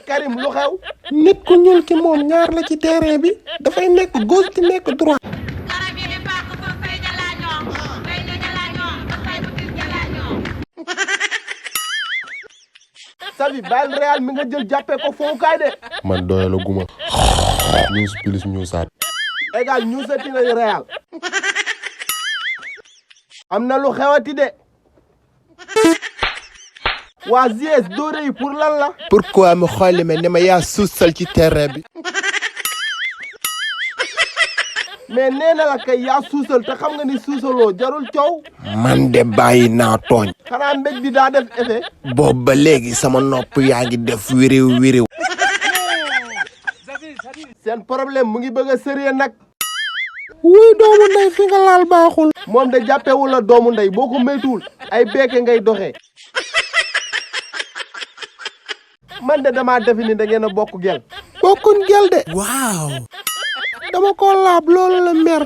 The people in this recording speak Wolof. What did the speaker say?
Karim lu xew. nit ku ñuul ki moom ñaar la ci terrain bi dafay nekk gauche di nekk droite. Sabi bàyyil Real mi nga jël jàppee ko fowukaay de. man doyala guma. news plus newsaat. égal ñuusati nañu Real. am na lu xewati de. waa GS doore yi pour lan la. pourquoi mu xooli ma ne ma yaa suusal ci terrain bi. mais nee na la kay yaa suusal te xam nga ni suusaloo jarul coow. man de bàyyi naa tooñ. xanaa mbéj bi daa def effet. boobu ba léegi sama nopp yaa ngi def wiriw wiriw. seen problème mu ngi bëgg a sérieux nag. wuy doomu ndey fi nga laal baaxul. moom de jàppewul la doomu ndey boo ko méytuwul ay beeke ngay doxee. man de damaa defe ni da ngeen a bokk gel. bokkun gel de. waaw. dama ko laab loolu la mer.